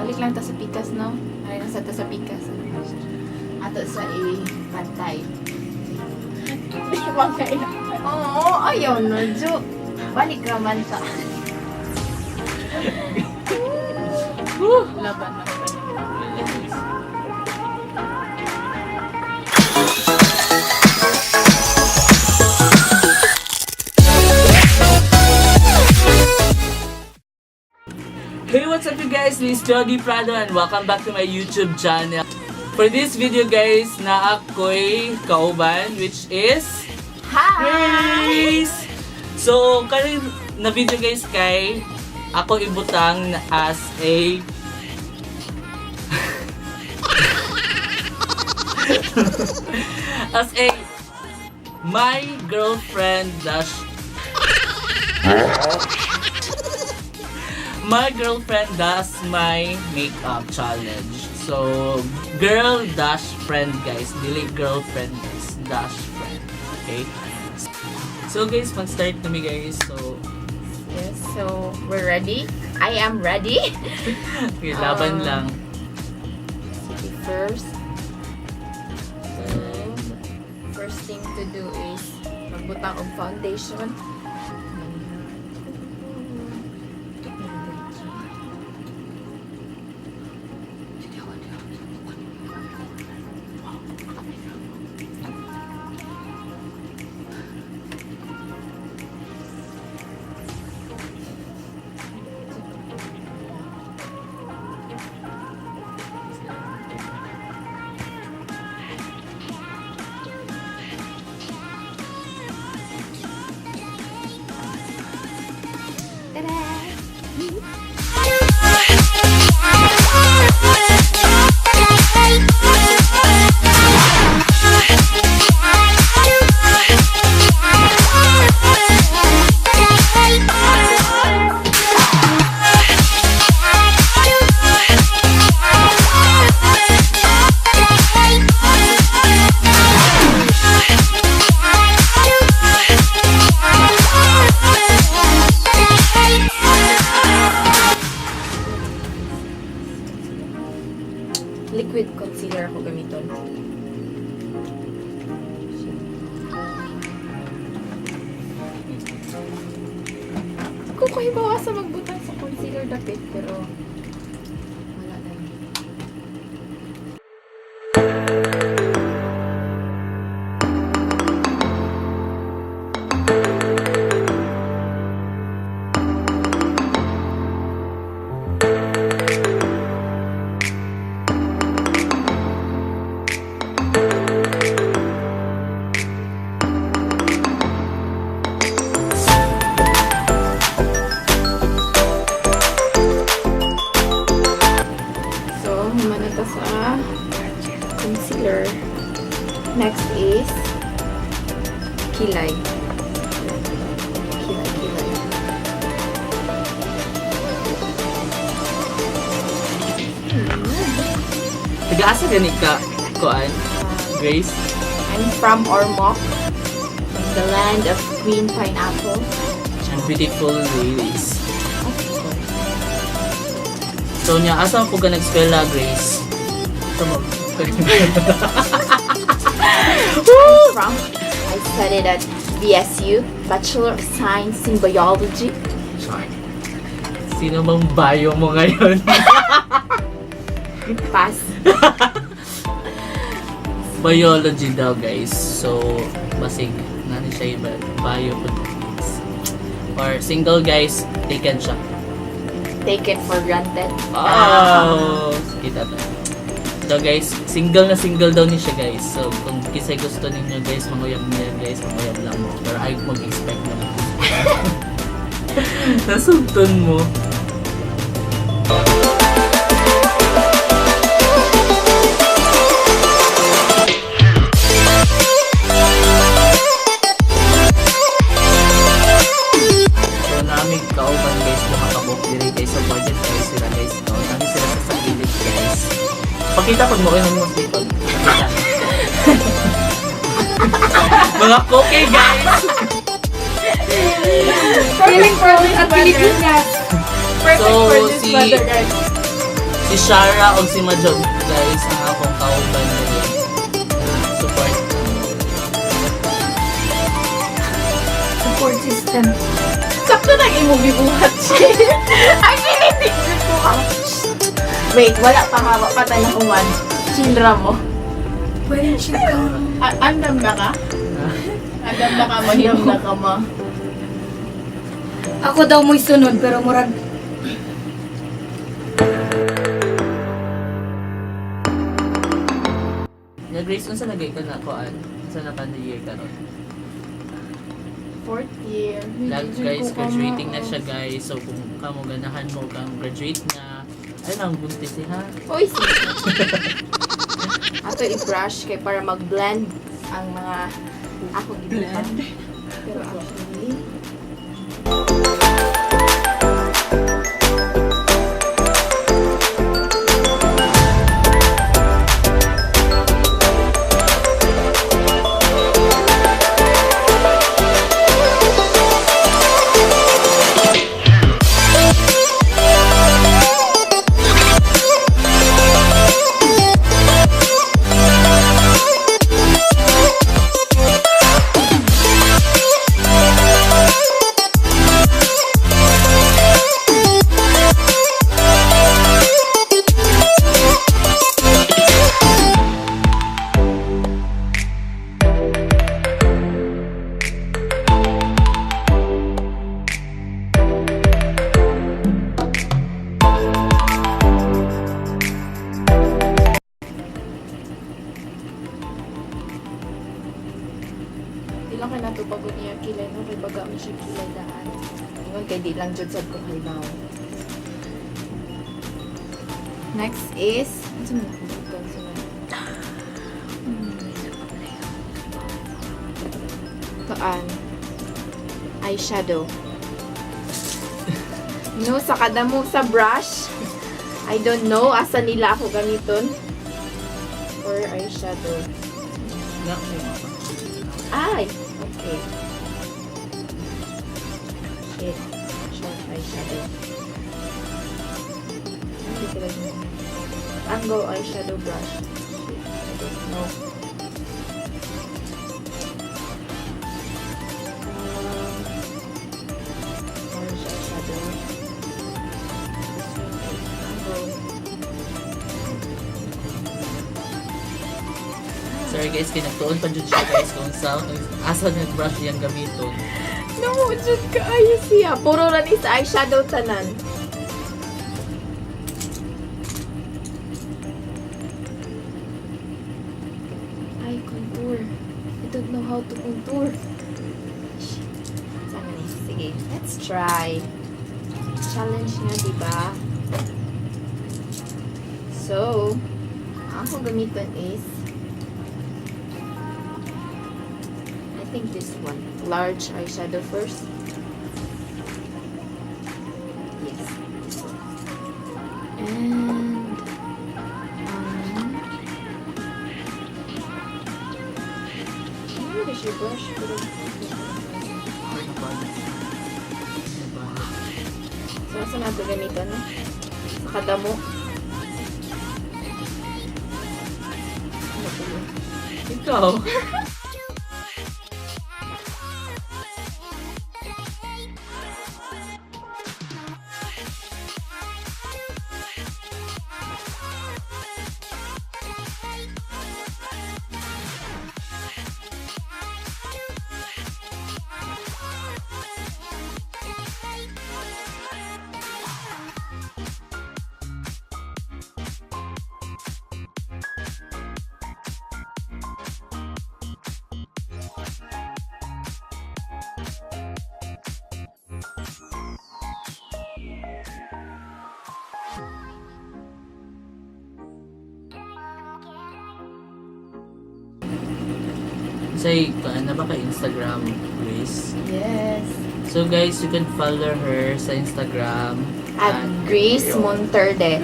Balik lang ta sa pikas, no? Ay, nasa ta sa pikas. Ato sa i-pantay. Di ba kaya? Oo, ayaw no, Ju. Balik raman ta. Laban na ba? Hey, what's up, you guys? This is Jody Prado and welcome back to my YouTube channel. For this video, guys, na ako'y kauban, which is Hi! Grace! So, karon na video, guys, kay ako ibutang na as a as a my girlfriend dash my girlfriend does my makeup challenge. So, girl dash friend, guys. Dili girlfriend, guys. Dash friend. Okay? So guys, mag-start na mi, guys. So, Yes, so we're ready. I am ready. okay, laban lang. Sige, first. So, first thing to do is magbutang og foundation. Tada! Liquid concealer ako gamiton. Kung ko hibawa sa magbutang sa concealer dapit, pero wala na yun. So, humana ta sa concealer. Next is kilay. Kilay, kilay. Taga-asa gani ka, kuan, Grace? I'm from Ormoc, from the land of green pineapple. And beautiful ladies. Of course. So, niya, asa po ka nag-eskwela, Grace? Tama. I'm from, I studied at BSU, Bachelor of Science in Biology. Sino bang bio mo ngayon? Pass. Biology daw, guys. So, basig nani siya iba bio po. Or single, guys, taken siya. Taken for granted. Oh, kita to. So guys, single na single daw ni siya, guys. So kung kisay gusto ninyo, guys, manguyab niya, guys, manguyab lang mo. Pero ay mag-expect na mo. Nasugton mo. So namin kauban, guys, makakabok diri guys sa budget guys sila, guys. No? Nami sila sa gilid, guys. Pakita pag mo mo sa likod. Pakita. Mga cookie, guys. Feeling for this At weather. Pilipinas. Perfect So, for this si- weather, guys. Si Shara o si Majog guys ang akong kauban diri. Support. Support system. Sakto nang imong gibuhat siya. Ay, pinitignan ko ka. Wait, wala pa ha. Wala pa tayo nahuman. Chill ra mo. Pwede siya ka. Andam na ka? Andam na ka mo, hiyam na ka mo. Ako daw mo'y sunod, pero murag Na Grace, unsa nagay ka na kuan? Unsa na ka na year karon? Fourth year. Lag, guys, graduating na siya guys. So kung kamo ganahan mo kang graduate na, ay nang buntis eh, ha. Uy, sige. Ato i-brush kay para mag-blend ang mga ako gibuhat. Pero actually, di lang kay nato pagod niya kilay no kay baga man siya kilay daan. Ingon kay di lang jud sad ko hibaw. Next is ano man ako button sa man? Kaan. Eyeshadow. No, sa kadamo sa brush. I don't know asa nila ako gamiton for eyeshadow. Na, may mapa. Ay! Okay. Shit. Short eyeshadow. Hindi sila ganun. Angle eyeshadow brush. Shit. I don't know. Orange eyeshadow. This one is angle. Sorry guys, kinagtuon pa jud siya guys kung sa asa nag brush iyang gamiton. No, jud kaayo siya. Puro ra ni sa eyeshadow tanan. Ay, contour. I don't know how to contour. Shit. Sana ni. Sige, let's try. Challenge nga, di ba? So, ang akong gamiton is I think this one. Large eyeshadow first. Yes, this one. And ano siya brush? Pero so, saan natin gamitan? No? Sa kadamo. Ano po yun? Ikaw. Say, ano ba kay Instagram, Grace? Yes. So guys, you can follow her sa Instagram. At Grace Monterde.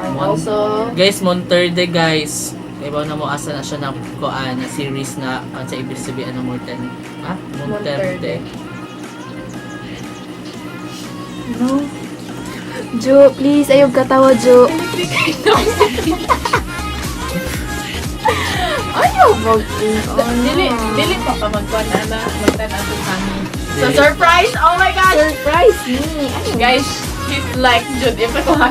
And also, Guys, Monterde guys. Kaya ba na mo asa na siya na kuan na series na ang sa ibig sabihin ng Morten. Ah, Monterde. Monterde. No. Jo, please, ayaw katawa, Jo. Ayaw mag-in. Dili, dili pa ka magkuhan na magtan-aw sa kami. So, Dili. surprise! Oh my gosh! Surprise me! Ano? Guys, hit like jud if ako ha.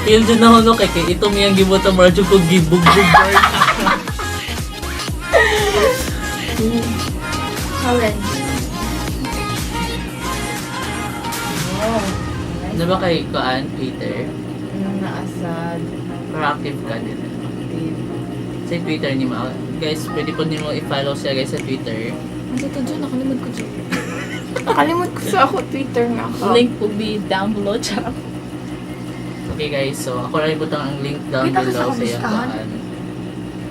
Feel dyan na no kay kay itong iyang gibuta mo radyo ko gibugbog. Challenge. Ano ba kay Kuan, Twitter? Anong naasad? Proactive ka din. Sa Twitter ni mo. Guys, pwede po nimo i-follow siya guys sa Twitter. Ano to, Jo? Nakalimot ko, Jo. Nakalimot ko sa ako Twitter nga ako. Link will be down below. Charot. Okay guys, so ako rin butang ang link down Kita ka sa below sa iyang kamustahan? kuan.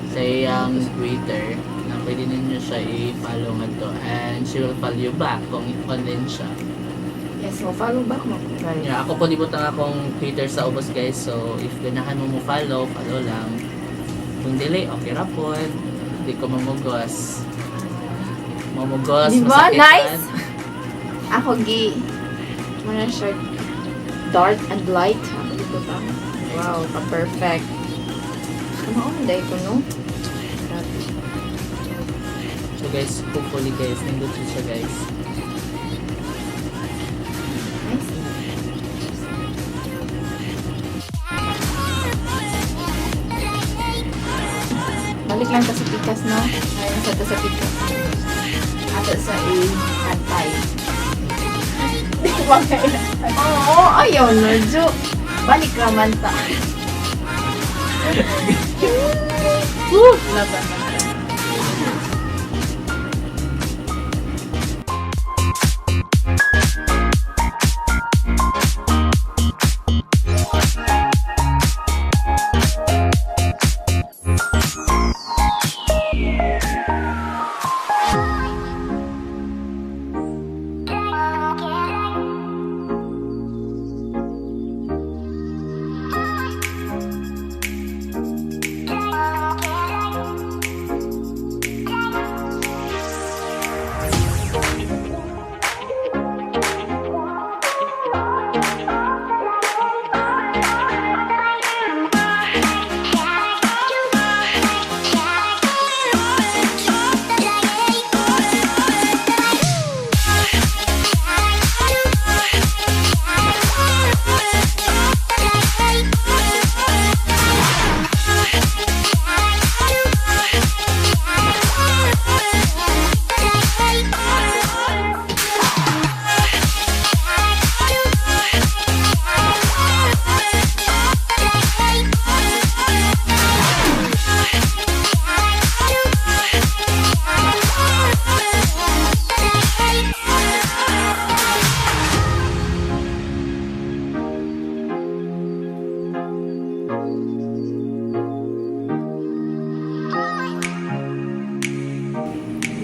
Sa iyang Twitter na pwede ninyo siya i-follow nga to and she will follow you back kung online siya. Yes, mo follow back mo ko, guys. Yeah, ako po libutang akong Twitter sa ubos guys. So if ganahan mo mo follow, follow lang. Kung dili, okay ra pod. Di ko mamugos. Mamugos, Di ba? masakitan. Nice! Ako, gi. Muna siya dark and light. Ako dito ba? Wow, ka-perfect. Ano ang day ko, no? Grabe. So guys, hopefully guys, nindot siya guys. Nice. Balik lang ta sa pikas, no? Ngayon sa ta sa pikas. Ato sa i-antay. Di ba kaya? Oo, ayaw na, Jo. Balik raman ta. Laban na.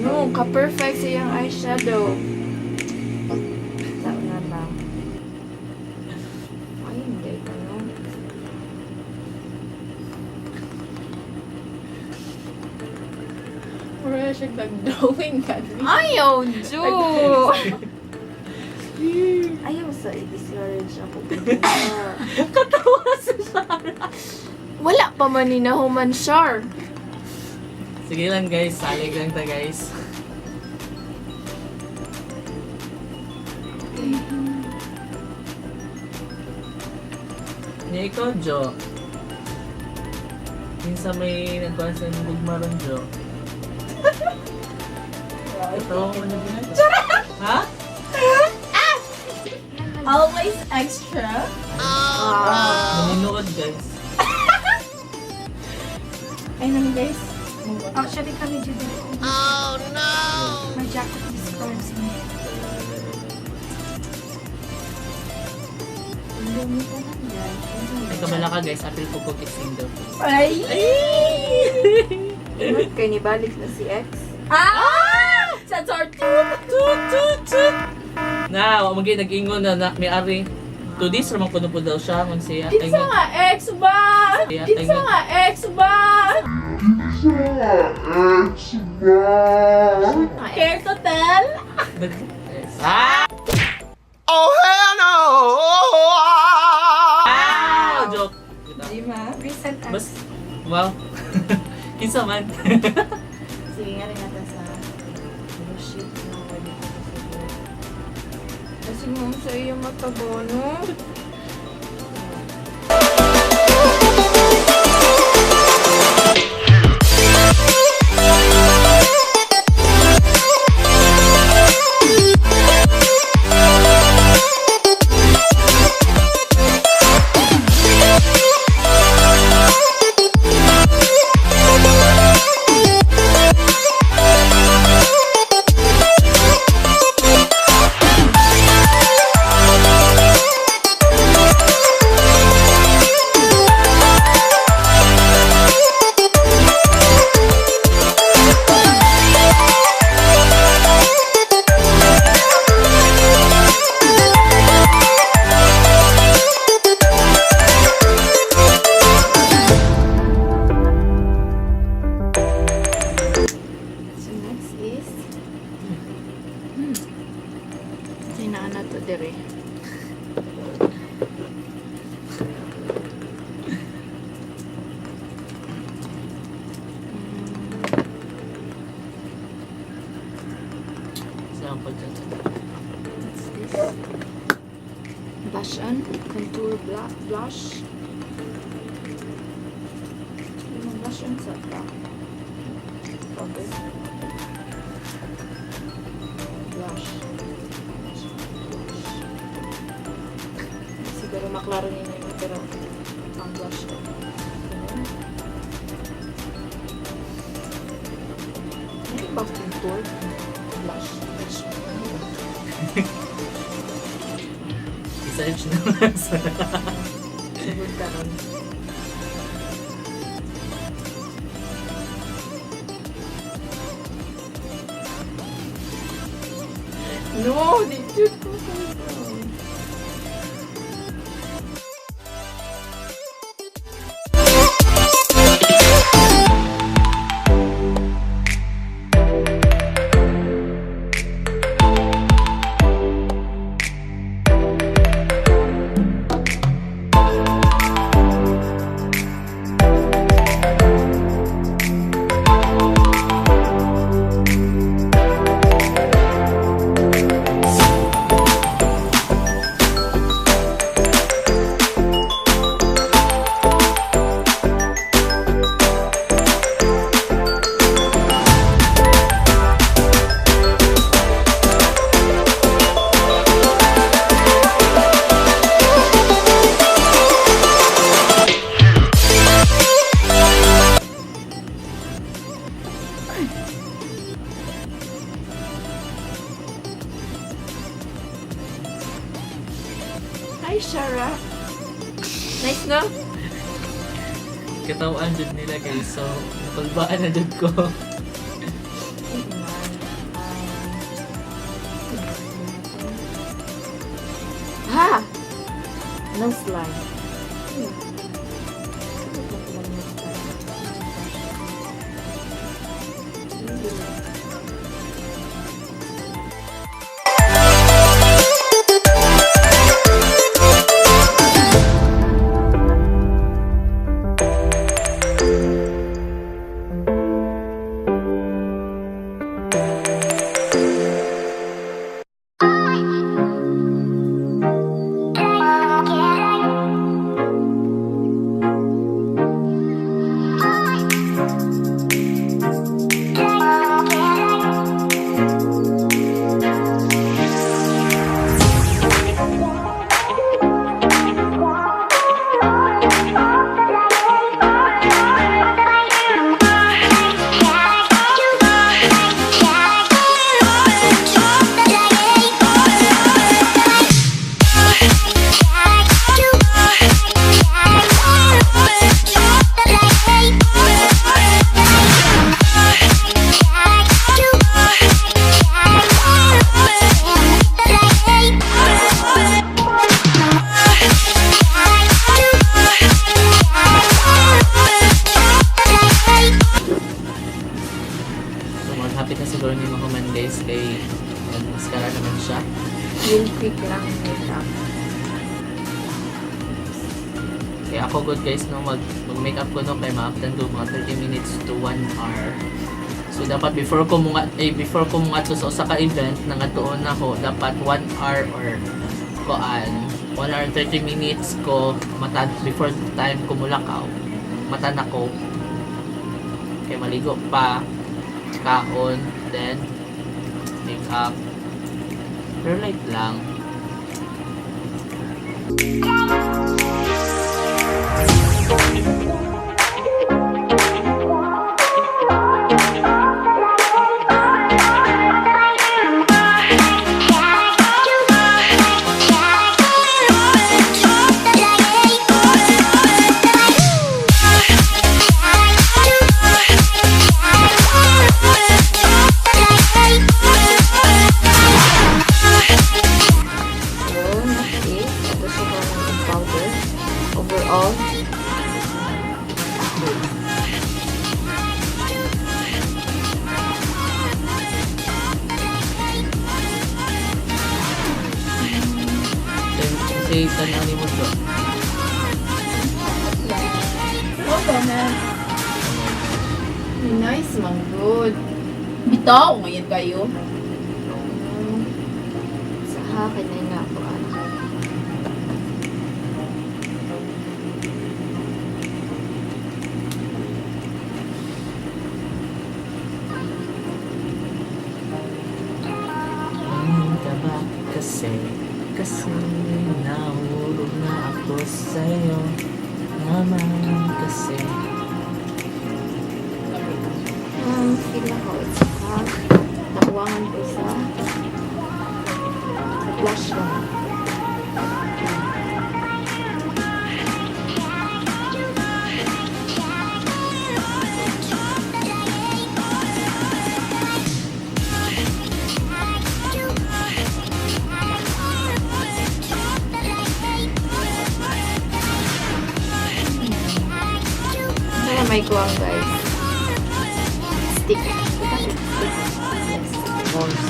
No, ka-perfect sa iyang eyeshadow. Saan na lang? Ay, hindi ka no. Mura siya nag-drawing ka. Ayaw, Jo! Ayaw sa i-discourage ako. Katawa si Shara. Wala pa man ni nahuman, Shar. Sige lang guys, salig lang ta guys. Ni ikaw, Jo. Minsan may nagkuhan sa inyong gugma ron, Jo. Katawa mo na din. Ha? Always extra. Nanonood guys. Ay nang guys. Actually kami dyan. Oh no! My jacket describes me. Ay, kamala ka guys, apil ko ko kissing daw. Ay! Kay nibalik na si ex. Ah! Sa tut Toot, toot, toot! Na, wa magay nag-ingon na, na may ari. To this, ramang kuno po daw siya, kung siya. Ay, Kinsa nga ex ba? Kinsa nga ex ba? Care to Ah! Oh, hell no! Ah! Joke. Di ma? Recent ex. Bas, wow. Kinsa man. Sige nga rin natin sa... Oh shit, no, pwede ko sa buhok. Kasi mo sa iyo mata ba, no? So next is Sinaan na to dire. Saan po dyan? What's this? Blush on? Contour blush? Yung blush on sa pa. Okay. Blush. Blush. Blush. Siguro maklaro ninyo yun, pero ang blush ko. Ganun. Ano ba contour? Blush. Blush. Ano ba? I-search na lang sa... Sugod karon. No, di jud ko karon. Hi, Shara. Nice, no? Katawaan dyan nila guys. So, nakulbaan na dyan ko. Ha! No slime. So, maghapit na siguro ni mga guys kay And mascara naman siya. Real quick lang yung makeup. Kaya ako good guys no, mag makeup ko no kay maabtan do mga 30 minutes to 1 hour. So dapat before ko mga to sa usa ka event nangatuon nako dapat 1 hour or koan 1 hour and 30 minutes ko mata before time ko mulakaw mata na ko kay maligo pa, kaon, then makeup, pero light lang. So, okay. Ito siya ko ng powder. Overall, okay. Then, say tanaw ni mo to. Okay na. Nice, man. Good. Bitaw, ngayon kayo. Sa akin na nga ako. Ah. Ka ba kasi kasi nahulog na ako sa'yo naman kasi. Feel ako. It's hot. Nakuwangan ko sa blush lang. Sana may kuwang, guys. Stick. Stick. Yes. Balls.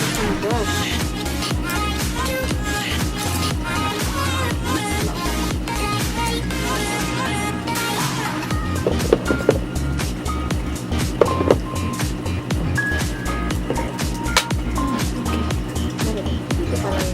Oh my gosh. Okay. Dito pa lang.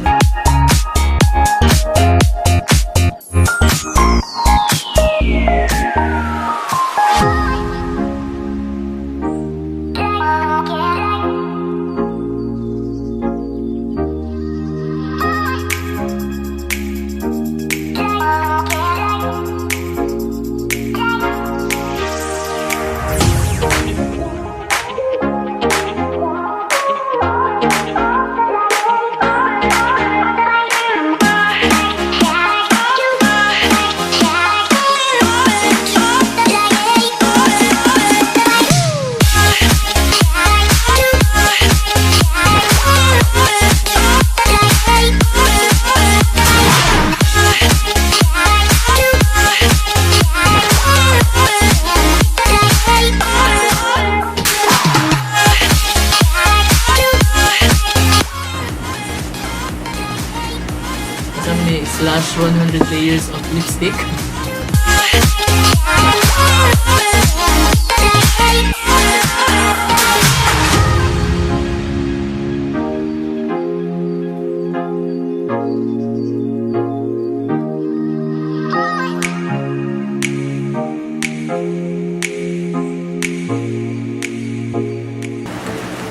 Kasama ni slash 100 layers of lipstick.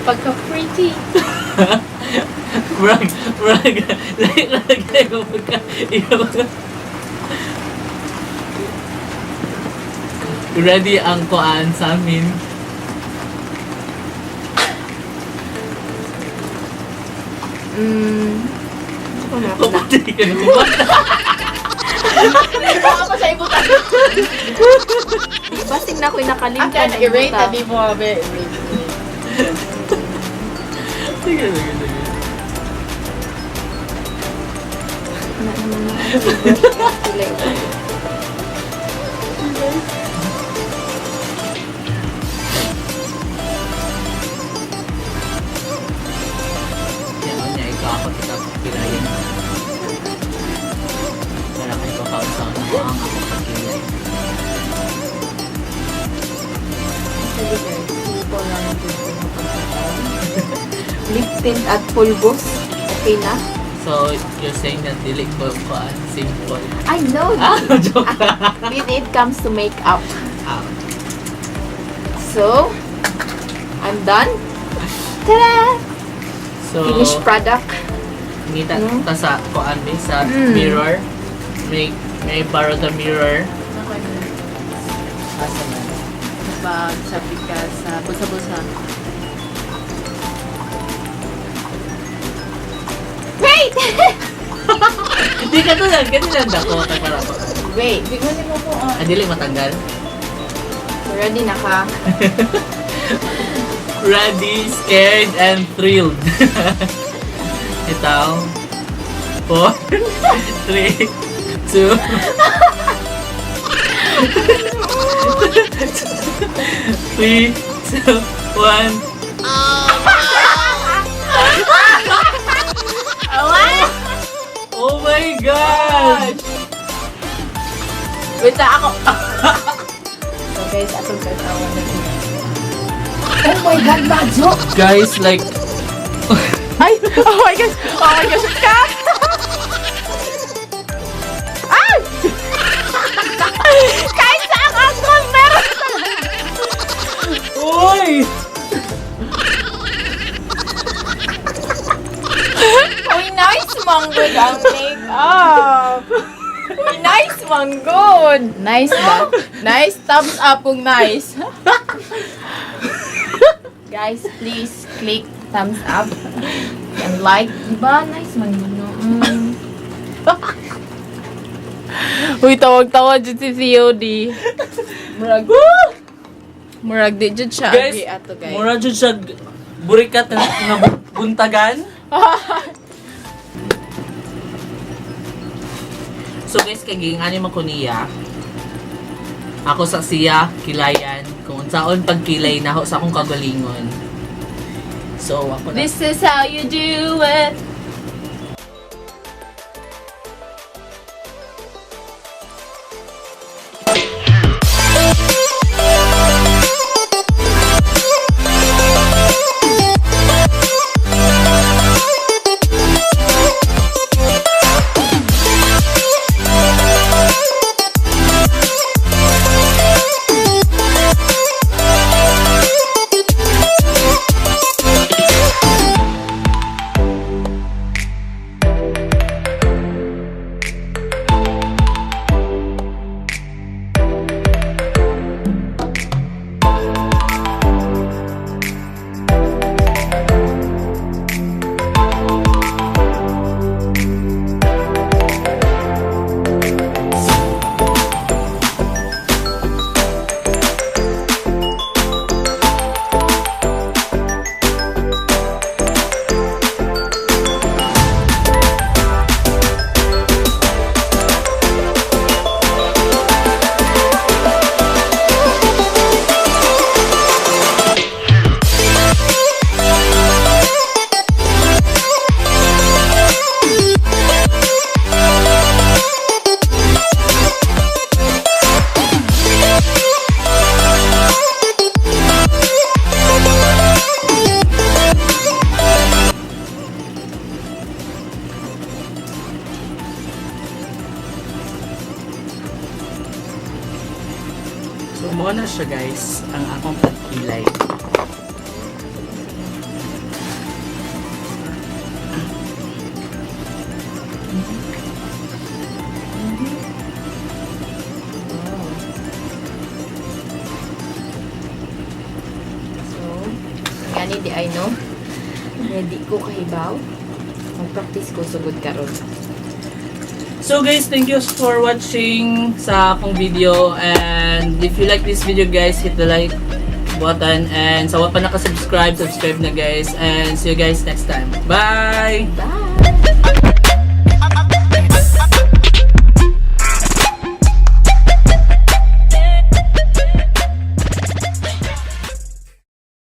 Pagka-pretty. Murag, murag, like, like, pagka, ikaw. Ready ang koan sa amin. Ako na, ako na. Kapatid ka na ba? Ako sa ibutan. Basig na ako'y nakalimtan. Ate, i-rate na di mo, abe. I-rate. Sige, sige, sige. Wala naman na. Kulay. Tint at pulbos. Okay na? So, you're saying that dili ko kuan simple. I know. Ah, joke. When it comes to makeup. Ah. So, I'm done. Ta-da! So, Finished product. ngita No? ta sa kuan be sa mirror. May borrow the mirror. Ako na. Asa man? Pag sabi ka sa bulsa-bulsa. Wait! Hindi ka to lang, ganun lang dako kay para pa. Wait. Di ko mo po ah. Ah, dili matanggal. Ready na ka? Ready, scared, and thrilled. Itaw. 4, 3, 2, 3, 2, 1. Oh my God! Wait na ako. So guys, atong tanawa na din. Oh my God, Majo! Guys, like, Ay! Oh my gosh! Oh my gosh! Cut! Ay! Kahit sa ang angkol, meron Uy! Uy, nice manggod ang makeup! Uy, nice manggod! Nice ba? Nice? Thumbs up kung nice. Guys, please click thumbs up and like. Diba? Nice manggod, no? Uy, tawag-tawag dyan si COD. Murag. Murag di dyan siya. Guys, Agi ato, guys. mura jud siya burikat na, nga buntagan. So guys, kay giingani man ko niya. Ako sa siya, kilayan. Kung unsaon pagkilay na sa akong kagalingon. So, ako na. This is how you do it. So, mo na siya guys, ang akong pagkilay. So, gani di I know. Nga di ko kahibaw. Mag-practice ko sugod karon. So guys, thank you for watching sa akong video, and if you like this video guys, hit the like button, and sa wa pa naka-subscribe, subscribe na guys, and see you guys next time. Bye! Bye!